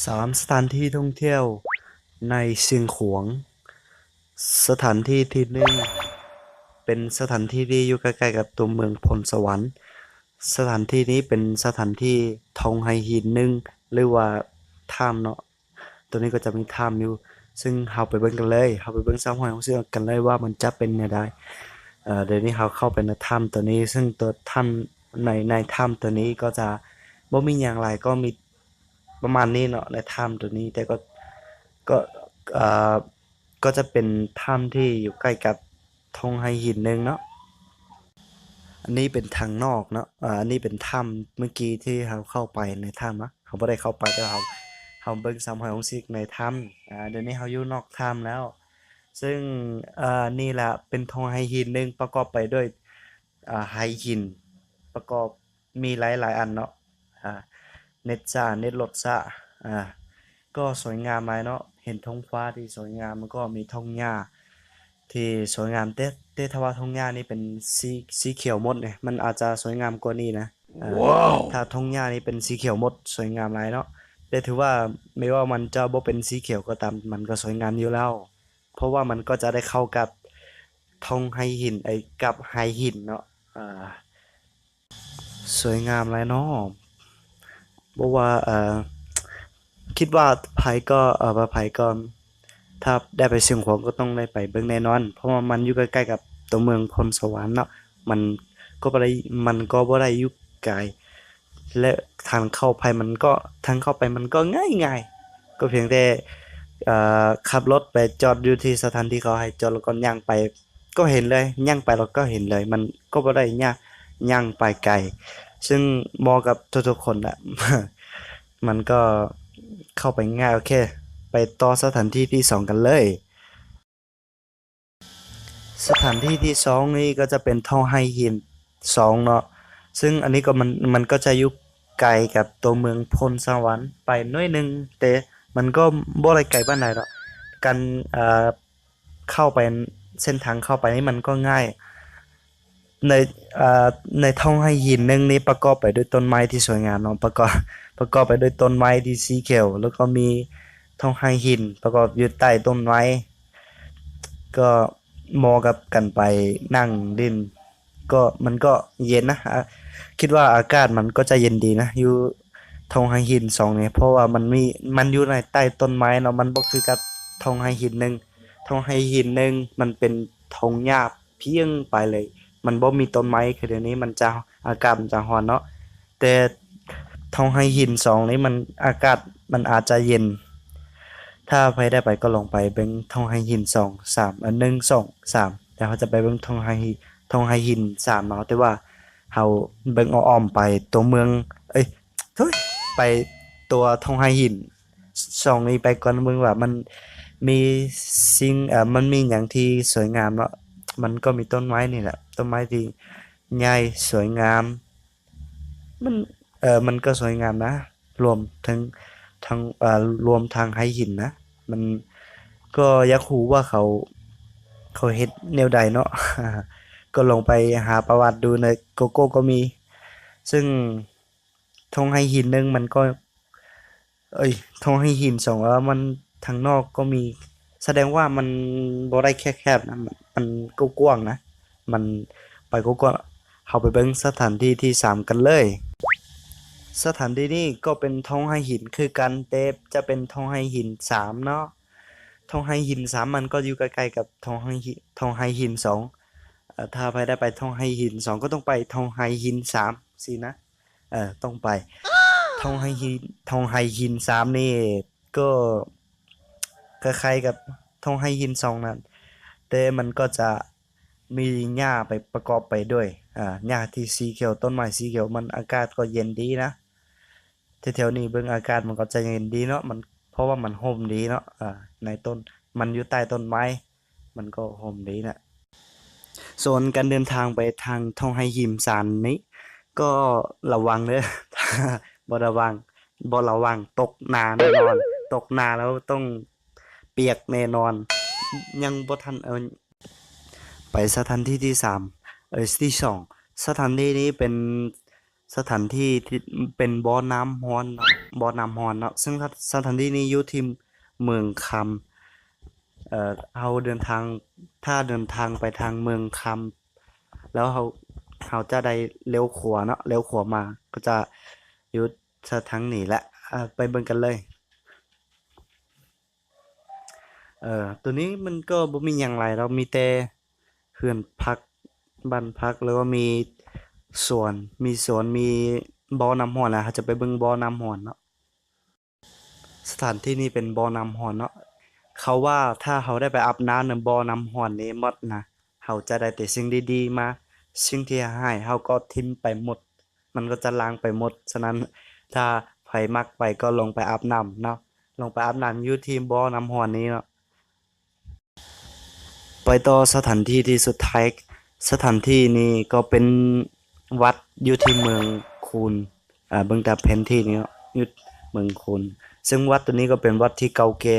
ສາມ ສະຖານທີ່ທ່ອງທ່ຽວໃນຊຽງຂວາງ. ສະຖານທີ່ທີໜຶ່ງ ເປັນສະຖານທີ່ທີ່ຢູ່ໃກ້ໆກັບຕົວເມືອງໂພນສະຫວັນ. ສະຖານທີ່ນີ້ເປັນສະຖານທີ່ທົ່ງໄຫຫີນໜຶ່ງ ຫຼືວ່າຖ້ຳເນາະ. ໂຕນີ້ກໍຈະມີຖ້ຳຢູ່ ຊຶ່ງເຮົາໄປເບິ່ງກັນເລີຍ. ເຮົາໄປເບິ່ງສາມຮ້ອຍຫົກສິບກັນເລີຍວ່າມັນຈະເປັນແນວໃດ. ເອີ ດຽວນີ້ເຮົາເຂົ້າໄປໃນຖ້ຳໂຕນີ້ ຊຶ່ງຕົວຖ້ຳ ໃນ ໃນຖ້ຳໂຕນີ້ກໍຈະບໍ່ມີຫຍັງຫຼາຍ ກໍມີປະມານນີ້ເນາະ ໃນຖ້ຳໂຕນີ້. ແຕ່ກໍ ກໍ ເອີ ກໍຈະເປັນຖ້ຳທີ່ຢູ່ໃກ້ກັບທົ່ງໄຫຫີນໜຶ່ງເນາະ. ອັນນີ້ເປັນທາງນອກເນາະ ອາ ອັນນີ້ເປັນຖ້ຳເມື່ອກີ້ທີ່ເຮົາເຂົ້າໄປໃນຖ້ຳນະ. ເຮົາບໍ່ໄດ້ເຂົ້າໄປ ແຕ່ເຮົາ ເຮົາເບິ່ງສາມຮ້ອຍຫົກສິບໃນຖ້ຳ. ອາ ດຽວນີ້ເຮົາຢູ່ນອກຖ້ຳແລ້ວ ຊຶ່ງ ເອີ ນີ້ລະເປັນທົ່ງໄຫຫີນໜຶ່ງ ປະກອບໄປດ້ວຍ ອາ ໄຫຫີນ ປະກອບ ມີຫຼາຍໆອັນເນາະ ອາ ເນັດຊ້າ ເນັດລົດຊ້າ ອາ ກໍສວຍງາມຫຼາຍເນາະ. ເຫັນທ້ອງຟ້າທີ່ສວຍງາມ ແລ້ວກໍມີທົ່ງຫຍ້າທີ່ສວຍງາມ ແຕ່ ແຕ່ຖ້າວ່າທົ່ງຫຍ້ານີ້ເປັນສີ ສີຂຽວໝົດນີ້ ມັນອາດຈະສວຍງາມກວ່ານີ້ນະ. ອາ ຖ້າທົ່ງຫຍ້ານີ້ເປັນສີຂຽວໝົດ ສວຍງາມຫຼາຍເນາະ. ແຕ່ຖືວ່າ ແມ້ວ່າມັນຈະບໍ່ເປັນສີຂຽວກໍຕາມ ມັນກໍສວຍງາມຢູ່ແລ້ວ ເພາະວ່າມັນກໍຈະໄດ້ເຂົ້າກັບທົ່ງໄຫຫີນ ເອີຍ ກັບໄຫຫີນເນາະ. ອາ ສວຍງາມຫຼາຍເນາະ ບໍ່ວ່າ ເອີ ຄິດວ່າໃຜກໍ ເອີ ວ່າໃຜກໍ ຖ້າໄດ້ໄປຊຽງຂວາງກໍຕ້ອງໄດ້ໄປເບິ່ງແນ່ນອນ ເພາະວ່າມັນຢູ່ໃກ້ໆກັບຕົວເມືອງໂພນສະຫວັນເນາະ. ມັນກໍບໍ່ໄດ້ ມັນກໍບໍ່ໄດ້ຢູ່ໄກ ແລະ ທາງເຂົ້າໄປມັນກໍ ທາງເຂົ້າໄປມັນກໍງ່າຍໆ ກໍພຽງແຕ່ ເອີ ຂັບລົດໄປຈອດຢູ່ທີ່ສະຖານທີ່ເຂົາໃຫ້ຈອດ ແລ້ວກໍຍ່າງໄປ ກໍເຫັນເລີຍ ຍ່າງໄປແລ້ວກໍເຫັນເລີຍ ມັນກໍບໍ່ໄດ້ຍາກ ຍ່າງໄປໄກ ຊຶ່ງເໝາະກັບທຸກໆຄົນແຫຼະ. ມັນກໍເຂົ້າໄປງ່າຍ. ໂອເຄ ໄປຕໍ່ສະຖານທີ່ທີສອງກັນເລີຍ. ສະຖານທີ່ທີສອງນີ້ກໍຈະເປັນທົ່ງໄຫຫີນສອງເນາະ ຊຶ່ງອັນນີ້ກໍມັນ ມັນກໍຈະຢູ່ໄກກັບຕົວເມືອງໂພນສະຫວັນໄປໜ້ອຍໜຶ່ງ ແຕ່ມັນກໍບໍ່ໄດ້ໄກປານໃດດອກ ການ ເອີ ເຂົ້າໄປ ເສັ້ນທາງເຂົ້າໄປນີ້ມັນກໍງ່າຍ. ໃນ ເອີ ໃນທົ່ງໄຫຫີນໜຶ່ງນີ້ປະກອບໄປດ້ວຍຕົ້ນໄມ້ທີ່ສວຍງາມເນາະ ປະກອບ ປະກອບໄປດ້ວຍຕົ້ນໄມ້ທີ່ສີຂຽວ ແລ້ວກໍມີທົ່ງໄຫຫີນປະກອບຢູ່ໃຕ້ຕົ້ນໄມ້ ກໍເໝາະກັບການໄປນັ່ງຫຼິ້ນ ກໍ ມັນກໍເຢັນນະ ອາ ຄິດວ່າອາກາດມັນກໍຈະເຢັນດີນະ ຢູ່ທົ່ງໄຫຫີນສອງນີ້ ເພາະວ່າມັນມີ ມັນຢູ່ໃນໃຕ້ຕົ້ນໄມ້ເນາະ ມັນບໍ່ຄືກັບທົ່ງໄຫຫີນໜຶ່ງ. ທົ່ງໄຫຫີນໜຶ່ງມັນເປັນທົ່ງຫຍ້າພຽງໄປເລີຍ ມັນບໍ່ມີຕົ້ນໄມ້ ຄືດຽວນີ້ມັນຈະ ອາກາດມັນຈະຮ້ອນເນາະ ແຕ່ທົ່ງໄຫຫີນສອງນີ້ມັນ ອາກາດມັນອາດຈະເຢັນ. ຖ້າໃຜໄດ້ໄປກໍລອງໄປເບິ່ງທົ່ງໄຫຫີນສອງ ສາມ ອາ ໜຶ່ງ ສອງ ສາມ ແລ້ວເຮົາຈະໄປເບິ່ງທົ່ງໄຫຫີນ ທົ່ງໄຫຫີນສາມເນາະ ແຕ່ວ່າເຮົາເບິ່ງອ້ອມໆໄປຕົວເມືອງ ເອີຍ ທຸຍ ໄປຕົວທົ່ງໄຫຫີນສອງນີ້ໄປກ່ອນ ເບິ່ງວ່າມັນມີສິ່ງ ເອີ ມັນມີຫຍັງທີ່ສວຍງາມເນາະ. ມັນກໍມີຕົ້ນໄມ້ນີ້ແຫຼະ ຕົ້ນໄມ້ທີ່ໃຫຍ່ສວຍງາມ ມັນ ເອີ ມັນກໍສວຍງາມນະ ລວມເຖິງ ທັງ ເອີ ລວມທັງໄຫຫີນນະ ມັນ ກໍຢາກຮູ້ວ່າເຂົາ ເຂົາເຮັດແນວໃດເນາະ ກໍລອງໄປຫາປະຫວັດດູ ໃນ Google ກໍມີ ຊຶ່ງ ທົ່ງໄຫຫີນໜຶ່ງມັນກໍ ເອີຍ ທົ່ງໄຫຫີນສອງ ເອີ ມັນທາງນອກກໍມີ ສະແດງວ່າມັນບໍ່ໄດ້ແຄບໆນະ ມັນ ມັນກວ້າງໆນະ ມັນໄປກວ້າງໆ. ເຮົາໄປເບິ່ງສະຖານທີ່ທີສາມກັນເລີຍ. ສະຖານທີ່ນີ້ກໍເປັນທົ່ງໄຫຫີນຄືກັນ ແຕ່ຈະເປັນທົ່ງໄຫຫີນສາມເນາະ. ທົ່ງໄຫຫີນສາມມັນກໍຢູ່ໃກ້ໆກັບທົ່ງໄຫຫີນ ທົ່ງໄຫຫີນສອງ. ເອີ ຖ້າໃຜໄດ້ໄປທົ່ງໄຫຫີນສອງ ກໍຕ້ອງໄປທົ່ງໄຫຫີນສາມຊີ້ນະ. ເອີ ຕ້ອງໄປ ທົ່ງໄຫຫີນ ທົ່ງໄຫຫີນສາມນີ້ກໍຄ້າຍໆກັບທົ່ງໄຫຫີນສອງນັ້ນ ແຕ່ມັນກໍຈະມີຫຍ້າໄປປະກອບໄປດ້ວຍ ອາ ຫຍ້າທີ່ສີຂຽວ ຕົ້ນໄມ້ສີຂຽວ ມັນ ອາກາດກໍເຢັນດີນະ. ແຖວໆນີ້ເບິ່ງອາກາດມັນກໍຈະເຢັນດີເນາະ ມັນ ເພາະວ່າມັນຮົ່ມດີເນາະ ອາ ໃນຕົ້ນ ມັນຢູ່ໃຕ້ຕົ້ນໄມ້ ມັນກໍຮົ່ມດີນະ. ສ່ວນການເດີນທາງໄປທາງທົ່ງໄຫຫີນສາມນີ້ກໍລະວັງເດີ້ ບໍ່ລະວັງ ບໍ່ລະວັງຕົກໜ້າແນ່ນອນ ຕົກໜ້າແລ້ວຕ້ອງປຽກແນ່ນອນ. ຍັງບໍ່ທັນ ເອີ ໄປສະຖານທີ່ທີສາມ ເອີ ທີສອງ ສະຖານທີ່ນີ້ເປັນ ສະຖານທີ່ທີ່ເປັນບໍ່ນ້ຳຮ້ອນເນາະ ບໍ່ນ້ຳຮ້ອນເນາະ ເຊິ່ງສະ ສະຖານທີ່ນີ້ຢູ່ທີ່ເມືອງຄຳ ເອີ ເຮົາເດີນທາງ ຖ້າເດີນທາງໄປທາງເມືອງຄຳ ແລ້ວເຮົາ ເຮົາຈະໄດ້ລ້ຽວຂວາເນາະ ລ້ຽວຂວາມາ ກໍຈະຢູ່ທາງນີ້ແຫຼະ ເອີ ໄປເບິ່ງກັນເລີຍ. ເອີ ໂຕນີ້ມັນກໍບໍ່ມີຫຍັງຫຼາຍດອກ ມີແຕ່ເຮືອນພັກ ບ້ານພັກ ແລ້ວກໍມີສວນ ມີສວນ ມີບໍ່ນ້ຳຮ້ອນ ແລ້ວເຮົາຈະໄປເບິ່ງບໍ່ນ້ຳຮ້ອນເນາະ. ສະຖານທີ່ນີ້ເປັນບໍ່ນ້ຳຮ້ອນເນາະ ເຂົາວ່າຖ້າເຮົາໄດ້ໄປອາບນ້ຳໃນບໍ່ນ້ຳຮ້ອນນີ້ໝົດນະ ເຮົາຈະໄດ້ແຕ່ສິ່ງດີໆມາ ສິ່ງທີ່ຮ້າຍເຮົາກໍຖິ້ມໄປໝົດ ມັນກໍຈະລ້າງໄປໝົດ. ສະນັ້ນ ຖ້າໃຜມັກໄປກໍລອງໄປອາບນ້ຳເນາະ ລອງໄປອາບນ້ຳຢູ່ທີ່ບໍ່ນ້ຳຮ້ອນນີ້ເນາະ. ໄປຕໍ່ສະຖານທີ່ທີ່ສຸດທ້າຍ ສະຖານທີ່ນີ້ກໍເປັນວັດຢູ່ທີ່ເມືອງຄູນ ເບິ່ງຕາມແຜນທີ່ນີ້ເນາະ ຢູ່ເມືອງຄູນ ເຊິ່ງວັດໂຕນີ້ກໍເປັນວັດທີ່ເກົ່າແກ່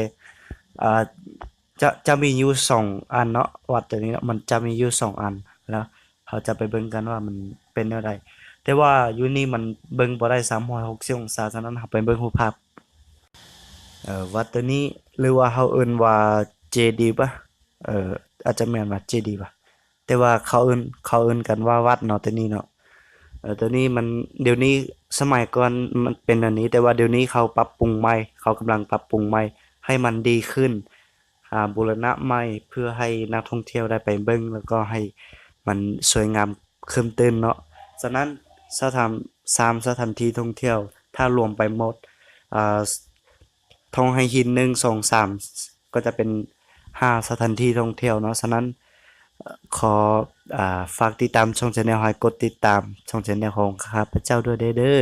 ຈະ ຈະມີຢູ່ສອງອັນເນາະ ວັດໂຕນີ້ເນາະ ມັນຈະມີຢູ່ສອງອັນ ແລ້ວເຮົາຈະໄປເບິ່ງກັນວ່າມັນເປັນແນວໃດ ແຕ່ວ່າຢູ່ນີ້ມັນເບິ່ງບໍ່ໄດ້ສາມຮ້ອຍຫົກສິບອົງສາ ສະນັ້ນເຮົາໄປເບິ່ງຮູບພາບ. ເອີ ວັດໂຕນີ້ ຫຼືວ່າເຮົາເອີ້ນວ່າເຈດີປະ ເອີ ອາດຈະແມ່ນວ່າເຈດີປະ ແຕ່ວ່າເຂົາເອີ້ນ ເຂົາເອີ້ນກັນວ່າວັດເນາະ ໂຕນີ້ເນາະ. ເອີ ໂຕນີ້ມັນ ດຽວນີ້ ສະໄໝກ່ອນມັນເປັນແນວນີ້ ແຕ່ວ່າດຽວນີ້ເຂົາປັບປຸງໃໝ່ ເຂົາກຳລັງປັບປຸງໃໝ່ໃຫ້ມັນດີຂຶ້ນ ອາ ບູລະນະໃໝ່ ເພື່ອໃຫ້ນັກທ່ອງທ່ຽວໄດ້ໄປເບິ່ງ ແລ້ວກໍໃຫ້ມັນສວຍງາມເພີ່ມຕື່ມເນາະ. ສະນັ້ນ ສະຖານ ສາມສະຖານທີ່ທ່ອງທ່ຽວ ຖ້າລວມໄປໝົດ ອາ ທ່ອງໄຮຫີນ ໜຶ່ງ ສອງ ສາມ ກໍຈະເປັນຫ້າສະຖານທີ່ທ່ອງທ່ຽວເນາະ. ສະນັ້ນ ຂໍ ອາ ຝາກຕິດຕາມຊ່ອງແຊນແນວ ໃຫ້ກົດຕິດຕາມຊ່ອງແຊນແນວຂອງຂ້າພະເຈົ້າດ້ວຍເດີ.